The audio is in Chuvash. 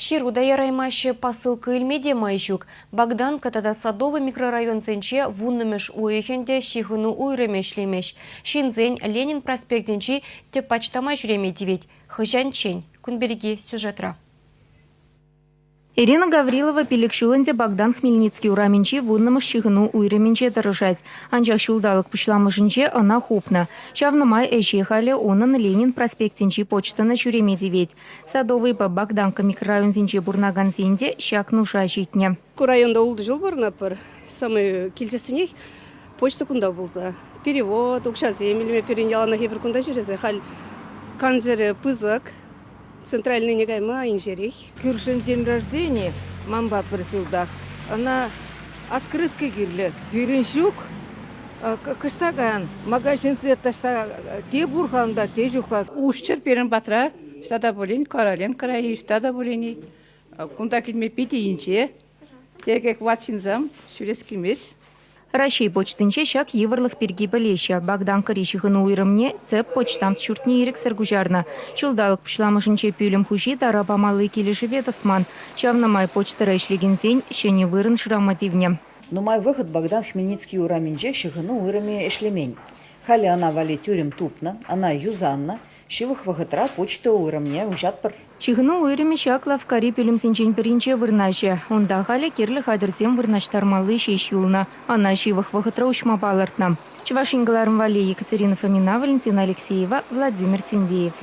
Ҫыру та яраймаҫҫӗ, посылка илме те май ҫук. Богданка тата Садовый микрорайонсенче вуннӑмӗш уйӑх ӗнтӗ ҫыхӑну уйрӑмӗ ӗҫлемест. Ҫынсен Ленин проспектӗнчи тӗп почтама ҫӳреме тивет. Хӑҫанччен? Кун пирки сюжетра. Ирина Гаврилова пилӗк ҫул ӗнтӗ Богдан Хмельницкий урамӗнчи вуннӑмӗш ҫыхӑну уйрӑмӗнче тӑрӑшать. Анчах ҫулталӑк пуҫламӑшӗнче ӑна хупнӑ. Ҫавна май ӗҫе халӗ унӑн Ленин проспектӗнчи почтӑна ҫӳреме тивет. Садовыйпа Богданка микрорайонсенче пурӑнакансен те ҫак нуша ҫитнӗ. Ку районта ултӑ ҫул пурӑнатпӑр. Самый килчӗсенех почта кунта пулса. Перевод, укҫасем илме пирӗн яланах эпир кунта ҫӳресе. Халь канцерӗ пысӑк. Центральныйне кайма инҫерех. Кӳршӗн день рождения манпа пӗр ҫултах. Ӑна открытка кирлӗ. Пирӗн ҫук. Кӑшта каян магазинсене таҫта те пур-ха унта, те ҫук-ха. Уҫчӑр пирӗн патра ӑҫта та пулин, Короленкӑра-и, ӑҫта та пулин-и. Кунта килме питӗ инҫе. Текех ват ҫынсем ҫӳрес килмест. Раҫҫей почтинче ҫак йывӑрлӑх пирки пӗлеҫҫӗ. Богданкӑри ҫыхӑну уйрӑмне тӗп почтамт ҫуртне ирӗксӗр куҫарнӑ. Ҫулталӑк пуҫламӑшӗнче пӳлӗм хуҫи тара памалли килӗшӗве тӑсман. Ҫавна май почтӑра ӗҫлекенсен ҫӗнӗ вырӑн шырама тивнӗ. Нумай вӑхӑт Богдан Хмельницкий урамӗнче ҫыхӑну уйрӑмӗ ӗҫлемен. Халӗ ӑна валли тӳрӗм тупнӑ, ӑна юсанӑ, ҫывӑх вӑхӑтра почта уйрӑмне уҫатпӑр. Ҫыхӑну уйрӑмӗ ҫак лавккари пӳлӗмсенчен пӗринче вырнаҫӗ. Унта халӗ кирлӗ хатӗрсем вырнаҫтармалли ҫеҫ юлнӑ. Ӑна ҫывӑх вӑхӑтра уҫма палӑртнӑ. Чӑваш Ен кӑларӑм валли Екатерина Фомина, Валентина Алексеева, Владимир Синдеев.